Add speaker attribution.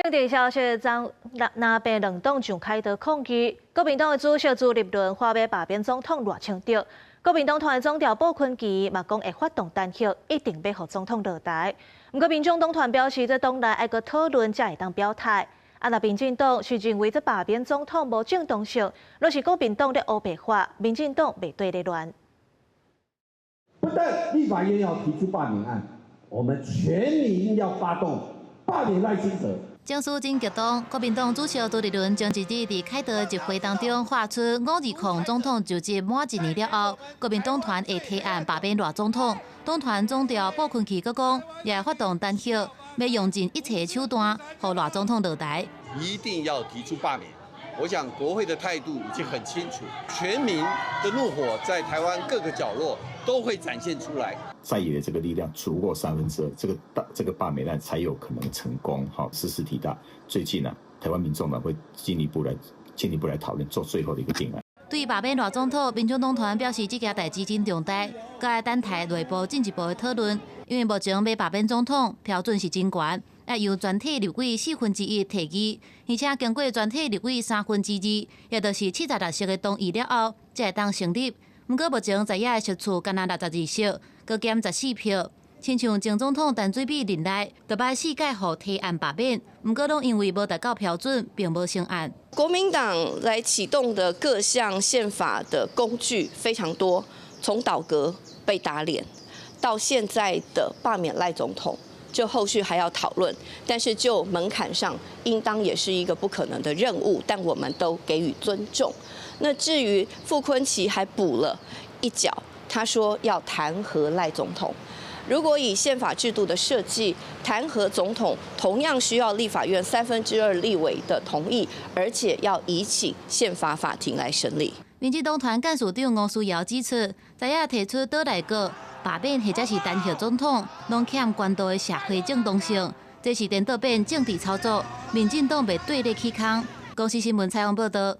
Speaker 1: 政治消息，昨藍白兩黨上凱道抗議，國民黨的主席朱立倫話欲罷免總統賴清德，國民黨團總召傅崐萁嘛講會發動彈劾，一定欲予總統落台。毋過民眾黨團表示，這黨內愛閣討論才會當表態。啊，若民進黨是認為這罷免總統無正當性，若是國民黨咧烏白話，民進黨袂綴咧亂。
Speaker 2: 不但立法院要提出罷免案，我們全民要發動罷免賴清德。
Speaker 3: 情緒真激動，國民黨主席朱立倫前一日佇凱道集會當中喊出520總統就職滿一年了後，國民黨團會提案罷免賴總統。黨團總召傅崐萁閣講，也會發動彈劾，欲用盡一切手段，予賴總統落台。
Speaker 4: 一定要提出罷免。我想國會的態度已經很清楚，全民的怒火在台灣各個角落都會展現出來。
Speaker 5: 在野的這個力量足夠2/3，這個大這個罷免案才有可能成功。哈，茲事體大。最近呢，台灣民眾黨會進一步來討論，做最後的一個定案。
Speaker 3: 對罷免賴總統，民眾黨團表示這件代誌真重大，閣愛等待內部進一步的討論。因為目前欲罷免總統標準是真懸，愛由全體立委1/4提議，而且經過全體立委2/3，也就是76席的同意了後，才會當成立。毋過目前在野的席次干焦62席，閣減14票。親像前總統陳水扁任內，就捌四擺予提案罷免，毋過攏因為無達到標準，並無成案。
Speaker 6: 國民黨來啟動的各項憲法的工具非常多，從倒閣被打臉，到現在的罷免賴總統，就後續還要討論，但是就門檻上，應當也是一個不可能的任務，但我們都給予尊重。那至於傅崐萁還補了一腳，他說要彈劾賴總統。如果以憲法制度的設計，彈劾總統同樣需要立法院2/3立委的同意，而且要移請憲法法庭來審理。
Speaker 3: 民進黨團幹事長吳思瑤指出，知影提出倒內閣罷免或者是彈劾總統，攏欠高度的社會正當性，這是顛倒變政治操作，民進黨袂綴咧起空。公視新聞採訪報道。